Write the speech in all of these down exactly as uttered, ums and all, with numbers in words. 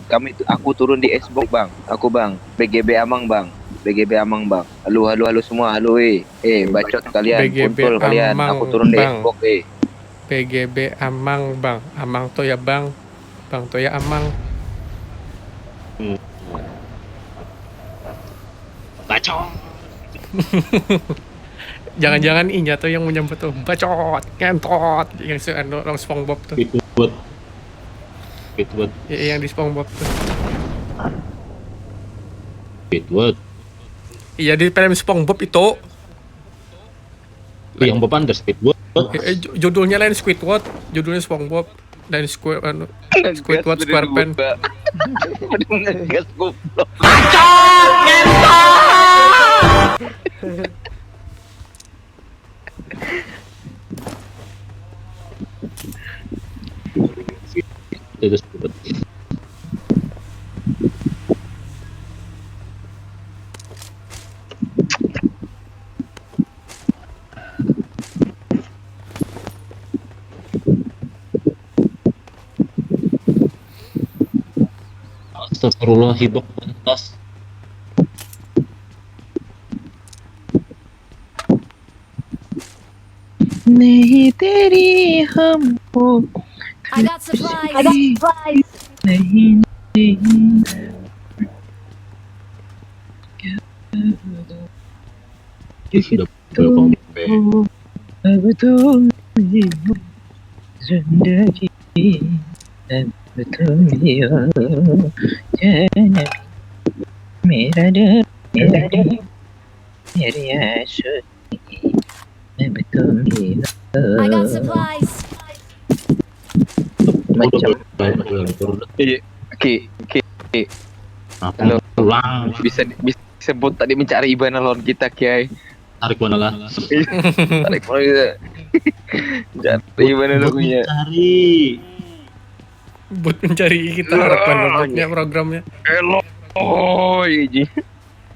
Kami tu, aku turun di S box, Bang. Aku, Bang. B G B Amang, Bang. B G B Amang, Bang. Halo, halo, halo semua. Halo, eh. Eh, bacot kalian, B G B kuntul kalian. Amang, Aku turun di Bang. S box, eh. B G B Amang, Bang. Amang tuh ya, Bang. Bang tuh ya, Amang. Bacot. Jangan-jangan inya tuh yang menyambut tuh, bacot, ngentot, yang si anu, orang SpongeBob tuh. Squidward. Squidward. Iya, yang di SpongeBob tuh. Squidward. Iya, di film SpongeBob itu. Yang bepan ada Squidward. Eh, eh, ju- judulnya lain Squidward, judulnya SpongeBob. Lain Squid anu, Squidward SquarePants. Gas goblok. Itu Squidward. Astagfirullah, hibak pentas. Nahi teri humko. I got supplies. I got supplies. Nahi, nahi. Sudah berapa? Aku tuh zindagi. Aku tuh jangan. Mera de, mera de, mera sud. Aku tuh I got supplies. Macam Udah, udah, udah, udah. Iya, Ki, Ki, Apa Halo. Pulang. Bisa, bisa sebut tadi mencari ibana lawan kita, Kiai. Tarik mana lah? Tarik mana kita? Mencari ibana lagunya. Cari. Buat mencari kita harapan robotnya programnya. Hello. Oh, iya ji.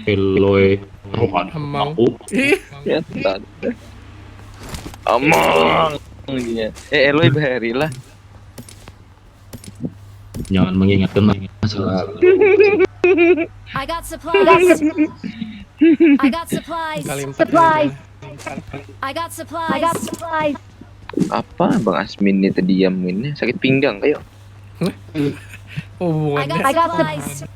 Eloy. Rohan. Amang. Aku. Ih, Ya, tante. Amang. Iya. Eh, Eloy bahari lah. Jangan mengingatkan masa lalu. I got supplies. I got supplies. Kali empat Supplies. ini. I got supplies. I got supplies. Apa Bang Asmin ini terdiam ini? Sakit pinggang kayak. I Hubungannya. got supplies.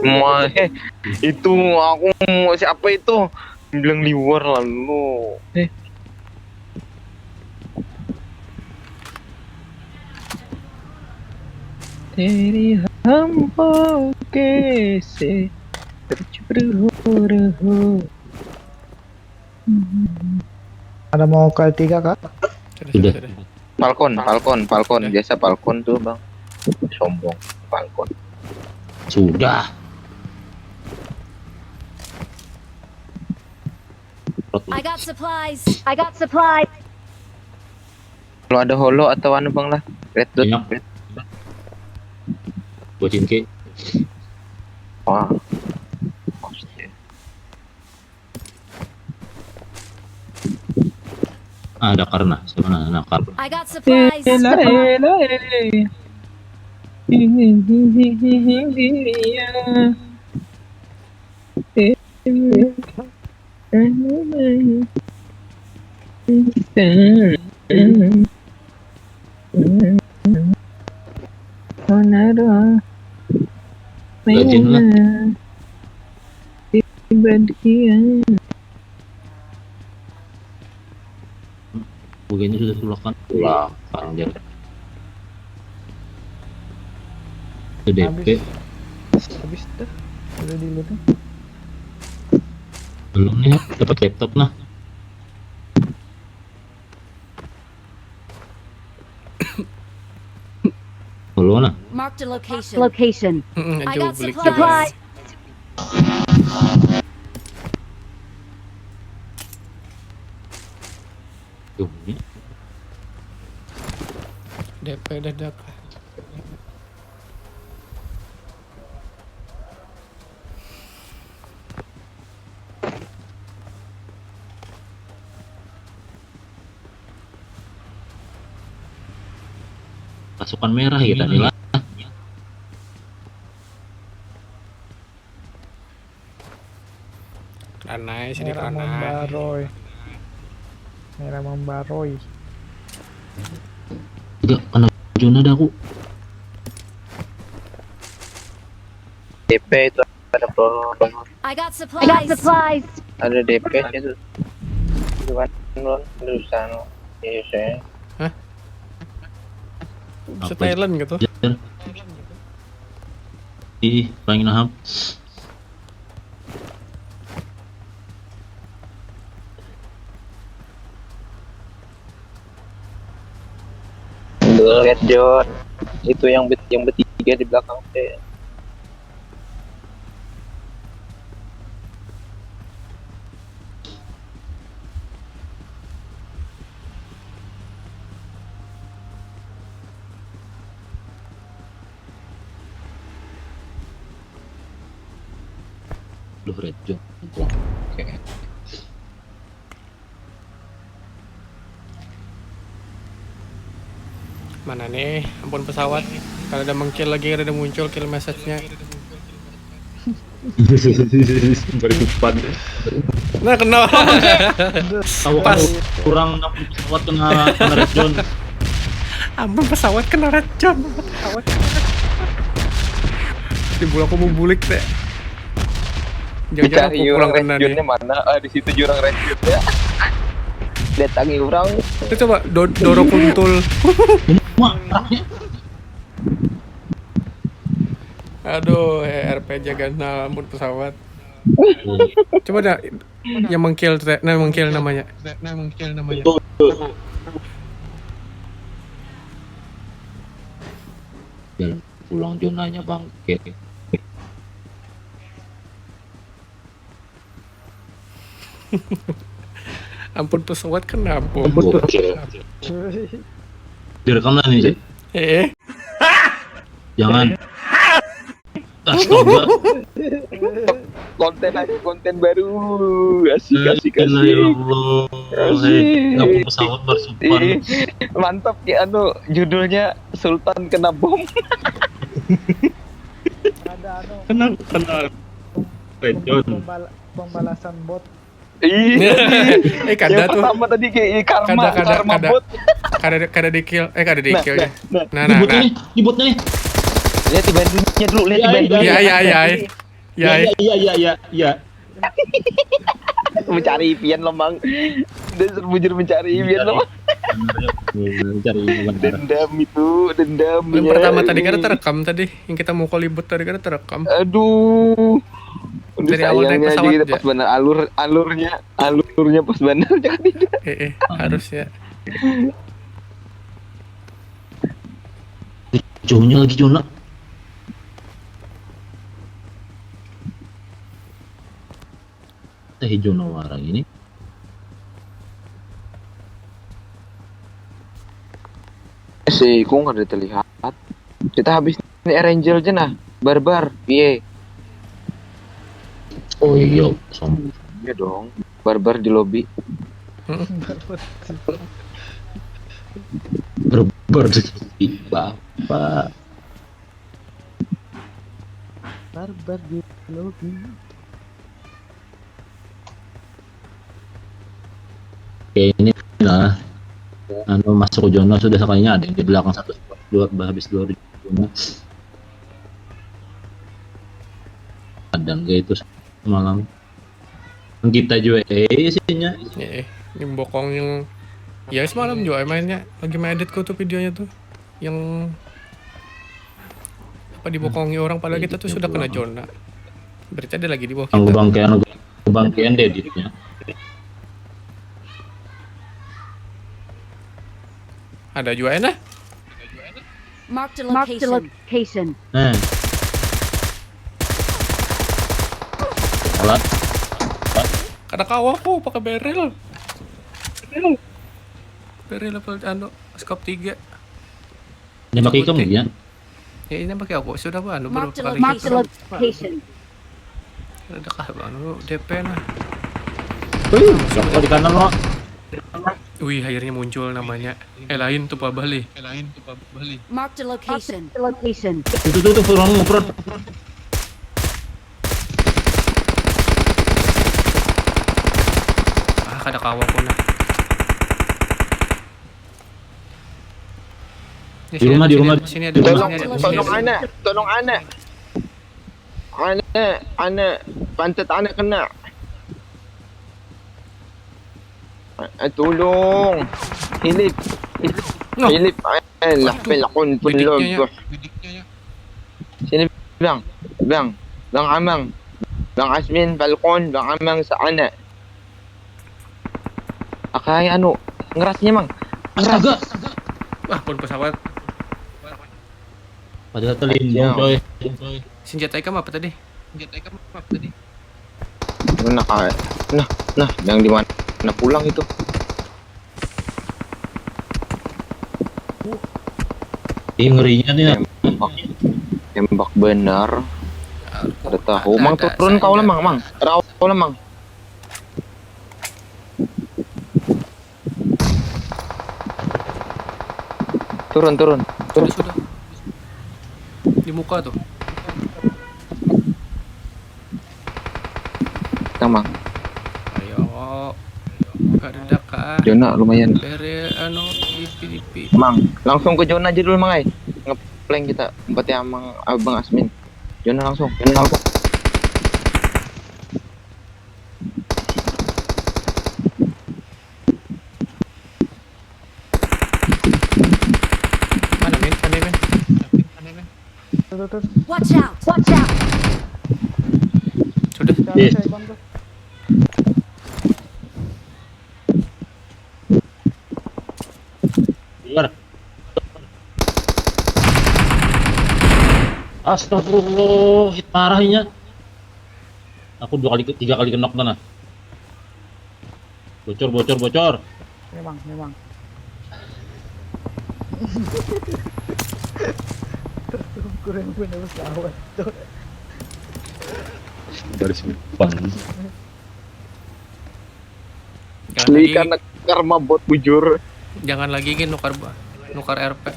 Mah, eh, itu aku mau siapa itu? Bilang liwar lalu. Eh. Teri humko kaise tercubruh. Ada mau ke tiga kah? Sudah, Sudah. Sudah, sudah. Falcon, Falcon, Falcon, biasa Falcon tuh, Bang. Sombong, Falcon. Sudah. I got supplies. I got supplies. Kalau ada holo atau anu, Bang, lah. Red dot. Banyak. Bocin ke. Wah. Ah, ada karena. Siapa nah? Nah, kar. I got supplies. Rajin lah. Ibadiah. Begini sudah tulakan. Tulakan, ya. Itu D P. Habis tuh. Udah di-loot. Belum nih, dapat laptop nah. Belum nah. Marked a location. Location. Mm-mm, I jauh got beli supplies. Tuh, ini. D P dadak. Pasukan merah ya tadi lah. Anai, sini. Merah anai. Membaroi. Merah membaroi. Tidak kena zona dah aku. D P itu ada peluru. I got supplies. Ada D P itu. Itu kan peluru, susah no. Iya saya. Bisa Thailand gitu. Ih, paling nahap. Red John. Itu yang bet yang bertiga di belakang saya. Duh, red zone. Oke. Mana nih? Ampun pesawat. Kada ada mengkil lagi, kada ada muncul kill message-nya. Berdepan. Nah, kenal. Tahu pas kurang enam pesawat kena kena red zone. Ampun pesawat kena red zone. Pesawat kena red zone. Timbul aku mau bulik teh. Jangan-jangan aku kurang kena nih. Mana? Ah, di situ jurang red zone ya. Datangi orang. Kita coba do dorong kuntul. Aduh, eh, R P J ganal, ampun pesawat. Coba dah yang mengkil, nah, mengkil namanya. Nah, mengkil namanya. Jalan pulang zonanya bangke. Ampun pesawat kenapa? Direkam lah nih, Cik. Eh. Jangan. Astaga. Konten lagi, konten baru. Asik, asik, asik. Astagfirullah. Asik. Hei, pesawat bersumpah. Mantap ya, anu, judulnya Sultan Kena Bom. Ada anu. Kenal, kenal. Red John. Pembalasan bot. Iya. Eh, kada tuh. Pertama tadi kayak karma, kada, kada, karma kada, bot. Kada, kada di kill, eh, kada di kill ya. Nah, nah, Dibot nah. Nih, dibot nih. Lihat di bandingnya dulu, lihat di bandingnya. Iya, iya, iya. Iya. Iya, iya, iya, iya, iya. Mencari Ipian lo, Mang. Dasar bujur mencari Ipian lo. Mencari benar. Dendam itu, dendam. Yang pertama tadi kada terekam tadi, yang kita mukul ibut tadi kada terekam. Aduh. Aduh, Dari awal naik sayangnya aja pesawat kita aja. Pas benar alur alurnya, alurnya pas benar jangan tidak. Eh, eh, harusnya. Jauhnya lagi zona. Teh hijau no warang ini. Si Ikung kada terlihat. Kita habis ini Air Angel aja nah. Barbar, piye? Oh iya, sombong. Iya dong. Barbar di lobby. Berber di bapak. Barbar di lobby. Oke, ini nah, anu, masuk ke zona sudah, sekalinya ada yang di belakang satu dua, habis dua zona. Ada nggak itu semalam? Kita juga eh isinya. Eh, ini bokong yang ya semalam juga mainnya lagi main edit tuh videonya tuh. Yang apa dibokongi orang padahal kita tuh sudah kena zona. Berarti ada lagi di bawah Yang kita. Bangkean, bangkean deditnya. Ada juga ya nah. Marked a Marked a location. Location. Nah. Alat. Kada kawa aku pakai barrel. Barrel apa anu, scope tiga. Dia pakai ikam ya? Ya ini pakai aku sudah apa anu bro. Marked a Pakai Marked a ikam. Location. Ada kah anu D P nah. Wih, siapa di kanan lo? Wih, akhirnya muncul namanya. Eh lain tuh Pak Bali. Eh lain tuh Pak Bali. Marked a location. Location. Itu tuh tuh orang ngobrol. ada kawa pun. Di rumah, di rumah. Sini ada, tolong, sini ada, tolong anak, tolong anak. Anak, anak, pantat anak kena. Ah, tolong. Hilip, hilip, hilip. Eh, lah, pelakon pun lo. Sini, Bang. Bang. Bang Amang. Bang Asmin, Falcon, Bang Amang, seanak. Pakai anu, ngerasnya, Mang. Ngeras. Astaga. Wah, pun pesawat. Padahal terlindung, coy. Senjata ikam apa tadi? Senjata ikam apa tadi? Nah, ah, nah, nah, yang di mana pulang itu? Ih, ngerinya nih. Tembak, tembak benar. Ada tahu. Mang, turun kau lah, Mang, Mang. Rau lah, Mang. Turun, turun, turun. Sudah, sudah. Di muka tuh. Mang. Ayo. Buka dedak, ah. Zona lumayan. Dari, anu, dipi, dipi. Mang, langsung ke zona aja dulu, Mang, ai. Ngeplank kita, tempatnya Mang, Abang Asmin. Zona langsung, zona langsung. Mana, Min? Mana, Min? Mana, Min? Tuh, tuh, tuh. Watch out! Watch out! Sudah. Jangan, iya, saya bantu. Keluar. Astagfirullah, hit parah inya. Aku dua kali, tiga kali kenok tuh, nah. Bocor, bocor, bocor. Memang, memang. Kurang punya pesawat tuh. Dari sini. Jangan lagi, karena karma bot bujur. Jangan lagi gin nukar ba-, nukar R P.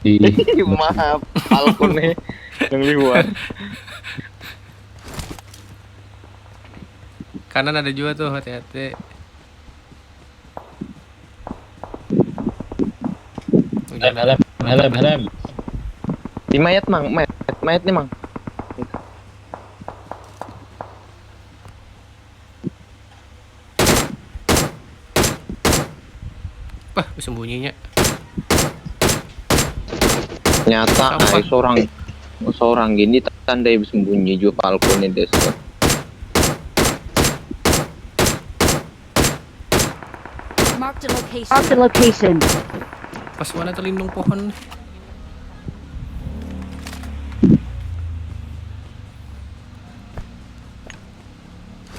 Ih, maaf, Falcon nih yang liwat. Kanan ada juga tuh, hati-hati. Helm, helm, helm, helm. Di mayat, Mang, mayat, mayat nih, Mang. Bah, bersembunyinya. Nyata, apa? Ai, seorang, seorang gini tandai bersembunyi juga Falcon ini, Des. Marked a location. Marked a location. Pas mana terlindung pohon.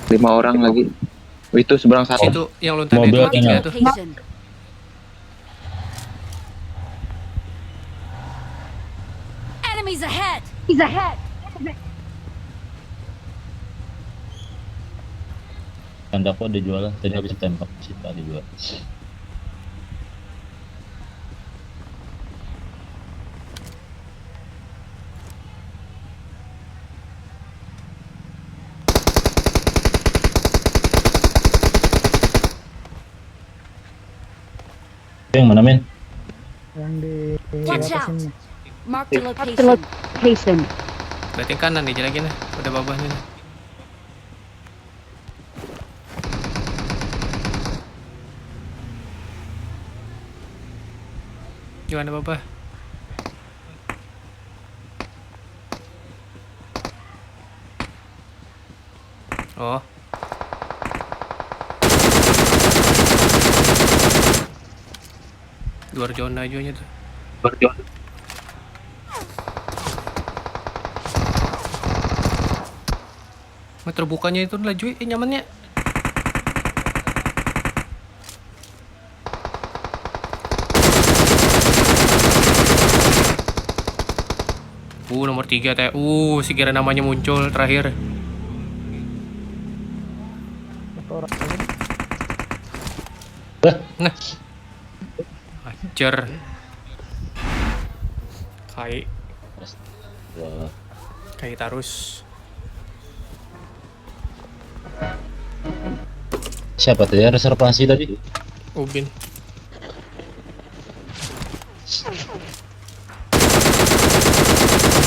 Lima orang lagi. Itu seberang sana. Itu yang lontar itu. Mobil tiga tuh. Location. Enemies ahead. He's ahead. Tanda kok dijual, tadi habis tembak, sih tadi juga. Yang mana, men? Yang di atas ini. Watch out. Mark the location. Mark the location. Berarti kanan nih, lagi nih. Udah babah nih. Gimana, babah? Oh. Luar zona aja tuh. Luar zona. Nah, terbukanya itu laju, eh, nyamannya. Uh, nomor tiga teh. Uh, sekira namanya muncul terakhir. Nah. Ajar. Kai. Kai tarus. Siapa tadi reservasi tadi? Ubin.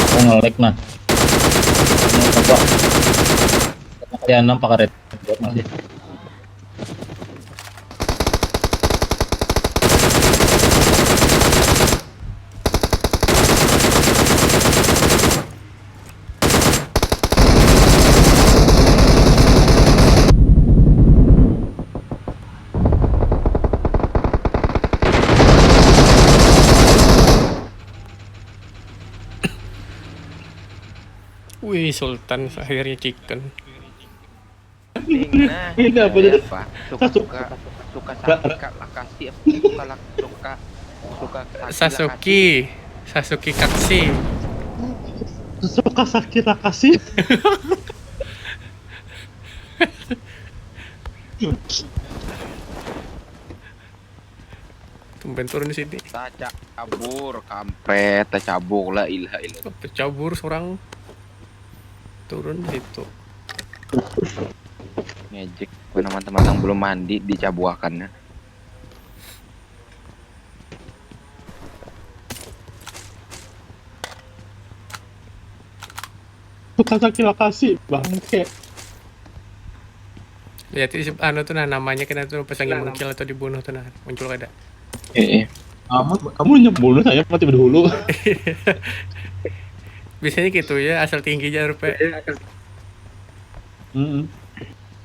Aku nge-lag nah. Ini apa? Kalian nampak karet. Buat masih. Wih, Sultan akhirnya chicken. Nah, Ini apa dari tadi? apa? Sasuke. Suka suka sakika lakasi apa? Suka lak suka suka saki lakasi. Sasuke, Sasuke Kaksi. Suka sakit lakasi. Tumben turun di sini. Tacabur kampret, tacabur la ilaha illallah. Tacabur seorang turun di situ. Ngejek mana mantang-mantang belum mandi dicabuakannya. Suka sakit lakasi bangke. Lihat isi anu tuh nah, namanya kena tuh pas lagi mengkil atau dibunuh tuh nah, muncul kada. Heeh. Kamu kamu nyebut saya mati dahulu. Biasanya gitu ya, asal tinggi aja rupa. Heeh.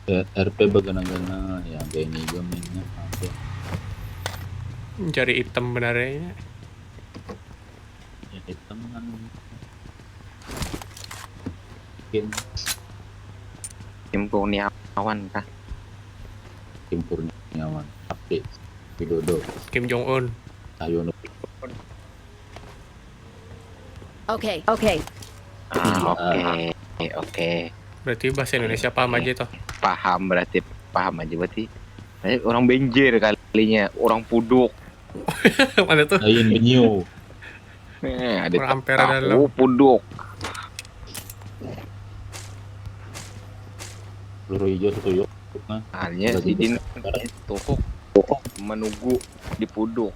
Ya, R P bagana-gana ya kayak ini juga mainnya. Oke. Mencari item benarnya. Ya hitam kan. Mungkin Kim Kurniawan kah? Kim Kurniawan, Sakti, Widodo, Kim Jong Un. Cahyono. Okay, okay. Ah, oke, oke. Berarti bahasa Indonesia paham aja toh. Paham berarti paham aja berarti. Eh, orang Benjir kalinya, orang Puduk. Mana tuh? Lain Benyu. Eh, ada Orang Ampera tahu dalam. Puduk. Peluru hijau satu yuk. Nah, Hanya Lagi sidin sekarang. tuhuk menugu di Puduk.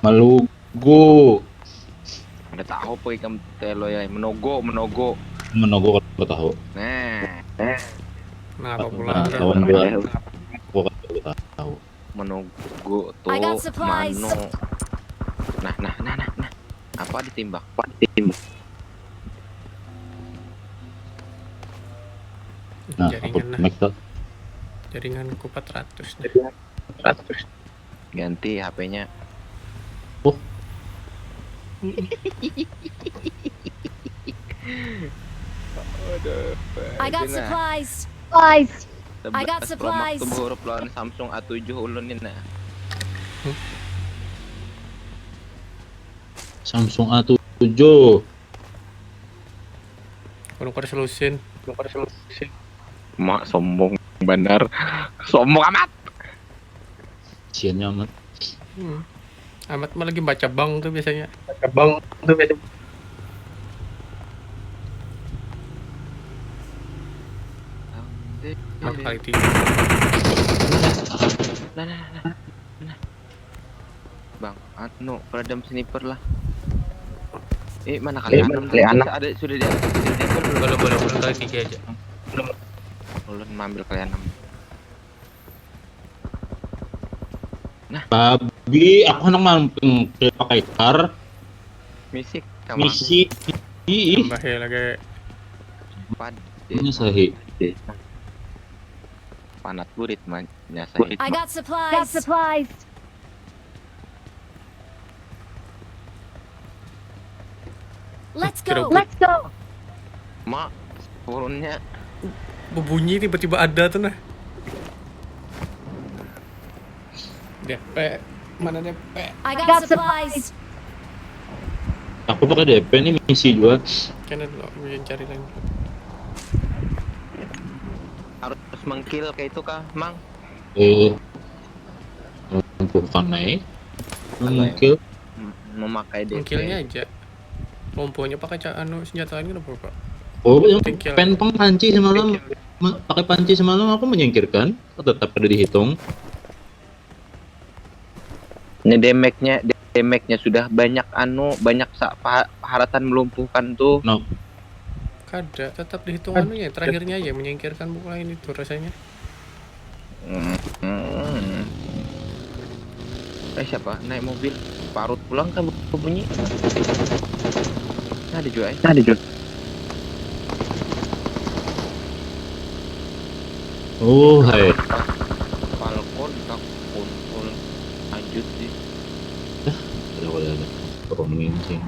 Malugu. Ada tahu apa ikam telo ya? Menogo, menogo. Menogo kalau tahu. Nah, Nah, apa Aku pula? pernah lawan dua. Aku kan juga tahu. Menogo tuh I got supplies. Mano. Nah, nah, nah, nah, nah. Apa ditimbak? Apa ditimbak? Nah, aku Jaringan nah. Max tuh. Jaringanku empat ratus nih. Ganti H P-nya. Oh, Aduh. I got Nah, supplies. sebelas I got Pro Max supplies. tuh huruf lawan Samsung A tujuh ulun ni nah. Samsung A tujuh. Kurang resolusin. Mak sombong benar. Sombong amat. Siannya amat. Hmm. Amat mah lagi baca bank tuh biasanya. Bang tuh biasa. Empat kali tiga. Nah, nah, nah, nah. Bang, anu, peredam sniper lah. Eh, mana kali Eh, enam mana kali tadi? enam? Ada sudah dia, sudah dia belum? Belum, belum, belum kali tiga aja. Ulun ambil kali enam. Babi, aku hendak mamping ke pakai kar. Misi, kawan. Misi. Ih, Tambah ya lagi. Pad. Ini sahi. Panat burit man, nyasahi. I got supplies. Got supplies. Let's go. Kira- Let's go. Mak, turunnya. Berbunyi tiba-tiba ada tuh nah. D P, mana D P? I got supplies. Aku pakai D P nih misi juga. Kena dulu, aku yang cari lain. Harus mengkill kayak itu kah, Mang? Eh, bukan eh. Mungkin M- Memakai D P. Mengkillnya aja. Komponya pakai ca- anu senjata lain kenapa, Pak? Oh, yang Tingkil. Pen pengkanci semalam. pakai panci semalam aku menyingkirkan, tetap kada dihitung. Ini damage-nya, damage-nya sudah banyak anu, banyak sa pa, paharatan melumpuhkan tuh. No. Kada, tetap dihitung anunya, terakhirnya aja menyingkirkan pula ini tuh rasanya. Hmm. Eh siapa? Naik mobil parut pulang kan bunyi. Nah, ada juga, eh. Nah, ada juga. Oh, hai. Falcon tak kontrol lanjut sih. Ada, ada, ada. Turun ini sih.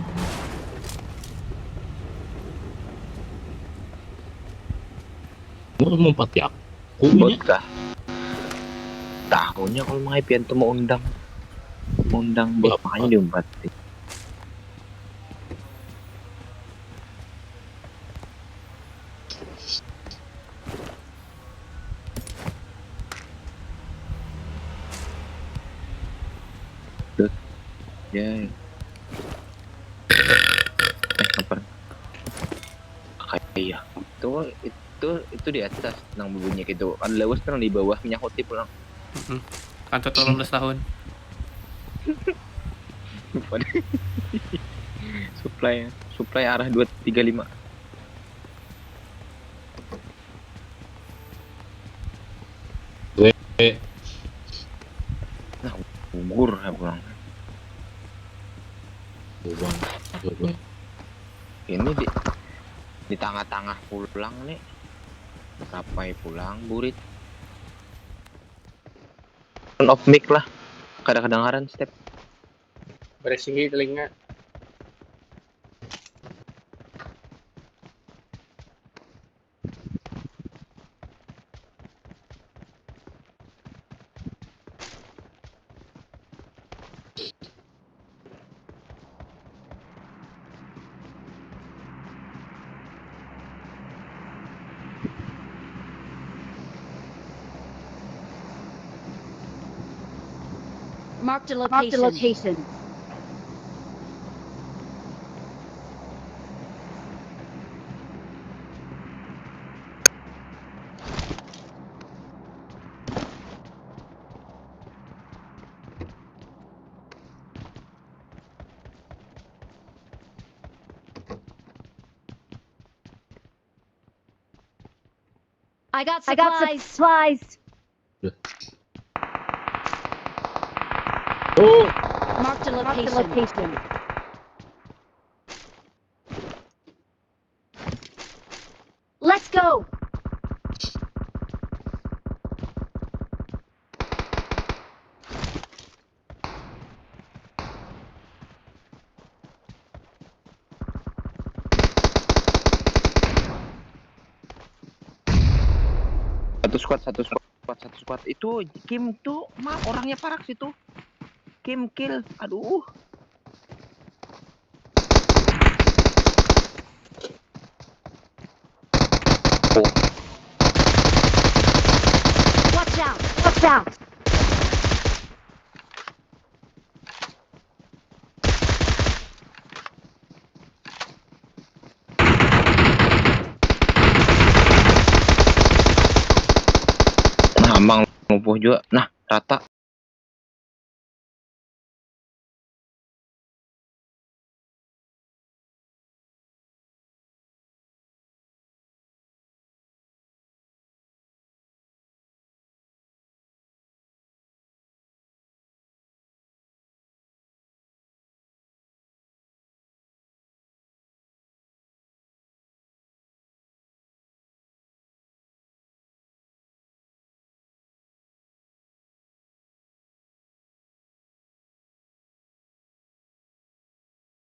Mau mau empat ya? Aku Bot punya. Kah? Tahunya kalau mengai pian tuh mau undang, mau undang bot, Apa? Makanya diumpat. Terus, ya. Eh, apa? Kayak itu, itu, itu di atas nang berbunyi gitu. Kan lewat kan di bawah menyahuti pulang. Mm-mm. Kantor delapan belas tahun. Supply, supply arah dua tiga lima. Gue Nah, gugur ya pulang. buang, buang. Ini di di tengah-tengah pulang nih. Sampai pulang burit. Turn off mic lah. Kada kedengaran step. Bersihi telinga. Marked a Marked a location. location. I got I got supplies. Supplies. Oh, Marked a Marked a location. Location. Let's go. Satu squad, satu squad, satu squad. Itu Kim tuh, mah orangnya parak situ. Kim kill. Aduh. Oh. Watch out! Watch out! Nah, amang lumpuh juga. Nah, rata.